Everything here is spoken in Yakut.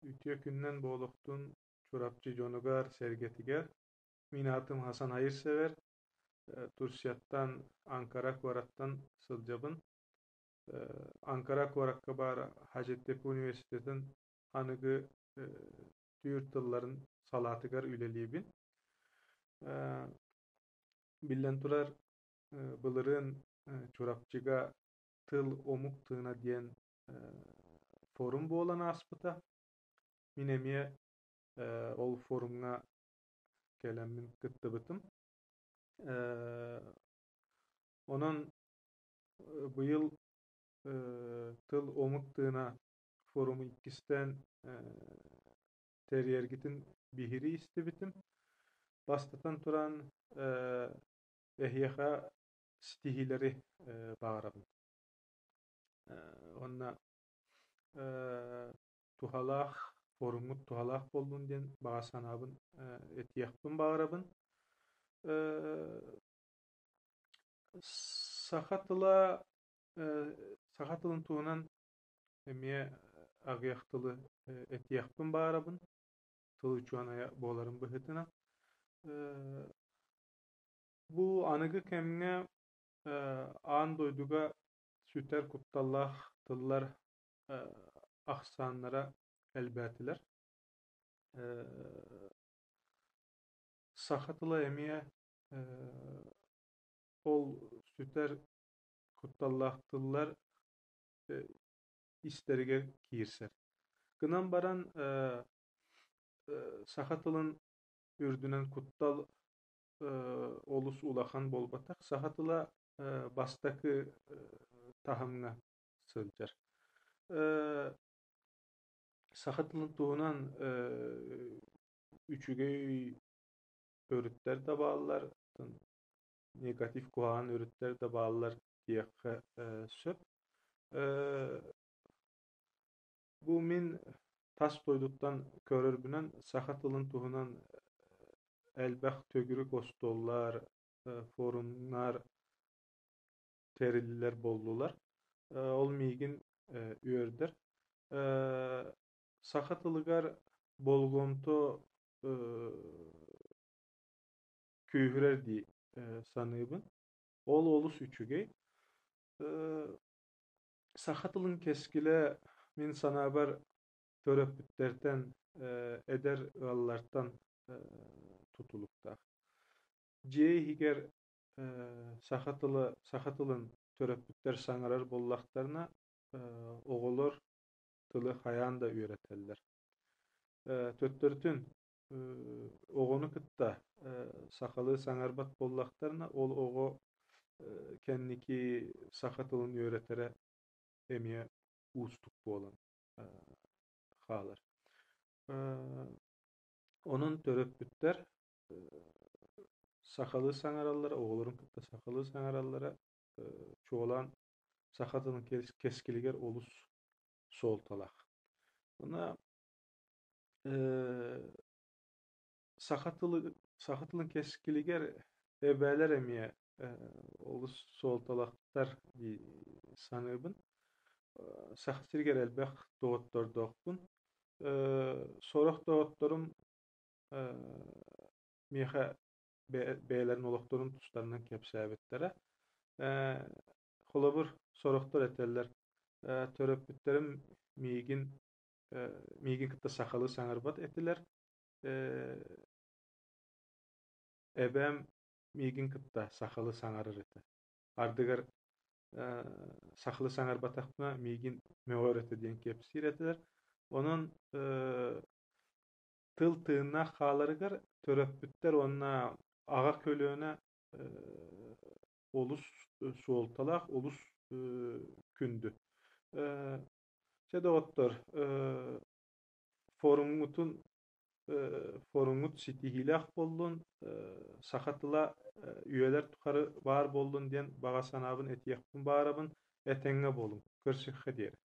Үтүө күнүнэн буолуохтун Чурапчы дьонугар-сэргэтигэр. Мин аатым Хасан Айырсевер. Турцияттан Анкара куораттан сылдьабын. Анкара куоракка баар Хадьыттепе университетын аныгы түүр тылларын салаатыгар үлэлиибин. Биллэн турар, былырыын Чурапчыга Тыл омук тыына диэн форум буолан ааспыта. Мин эмиэ ол форумҥа кэлэммин кыттыбытым. Онон быйыл Тыл омук тыына форуму иккистээн тэрийэргитин биһирии истибитим. Бастатан туран, эһиэхэ ситиһиилэри баҕарабын. Уонна туһалаах форуммут туһалаах буоллун диэн баҕа санаабын этиэхпин баҕарабын. Саха тыла саха тылын туһунан эмиэ аҕыйах тылы этиэхпин баҕарабын, тыл учуонайа буоларым быһыытынан. Бу аныгы кэмҥэ аан дойдуга сүтэр кутталлаах тыллар ахсааннара элбээтилэр. Саха тыла эмиэ ол сүтэр кутталлаах тыллар истэригэр киирсэр. Гынан баран саха тылын үрдүнэн куттал олус улахан буолбатах. Саха тыла бастакы таһымҥа сылдьар. Саха тылын туһунан үчүгэй өрүттэр да бааллар, негатив куһаҕан өрүттэр да бааллар диэххэ сөп. Бу мин тас дойдуттан көрөрбүнэн саха тылын туһунан элбэх төгүрүк остуоллар, форумнар тэриллэр буоллулар. Ол миигин үөрдэр. Саха тылыгар болҕомто күүһүрэр дии саныыбын. Ол олус үчүгэй. Саха тылын кэскилэ мин санаабар төрөппүттэртэн, эдэр ыаллартан тутулуктаах. Дьиэ иһигэр саха тыла саха тылын төрөппүттэр саҥарар буоллахтарына, оҕолор тылы хайаан да үөрэтэллэр. Төттөрүтүн оҕону кытта сахалыы саҥарбат буоллахтарына, ол оҕо кэнники саха тылын үөрэтэрэ эмиэ уустук буолан хаалар. Онон төрөппүттэр сахалыы саҥараллара, оҕолорун кытта сахалыы саҥараллара чуолаан саха тылын кэскилигэр олус суолталаах. Уонна саха тылы саха тылын кэскилигэр эбээлэр эмиэ олус суолталаахтар дии саныыбын. Саха сиригэр элбэх доҕоттордоохпун. Сорох доҕотторум миэхэ бэйэлэрин олохторун тустарынан кэпсээбиттэрэ. Холобур, сорохтор этэллэр: төрөппүттэрим миигин миигин кытта сахалыы саҥарбат этилэр. Эбээм миигин кытта сахалыы саҥарар этэ. Ардыгар сахалыы саҥарбатахпына миигин мөҕөр этэ диэн кэпсиир этилэр. Онон тыл тыыннаах хааларыгар төрөппүттэр уонна аҕа көлүөнэ олус суолталаах, олус күндү. Чэ, доҕоттор, форумҥутун форумҥут ситиһиилээх буоллун, саха тыла үйэлэр тухары баар буоллун диэн баҕа санаабын этиэхпин баҕарабын. Этэҥҥэ буолуҥ. Көрсүөххэ диэри.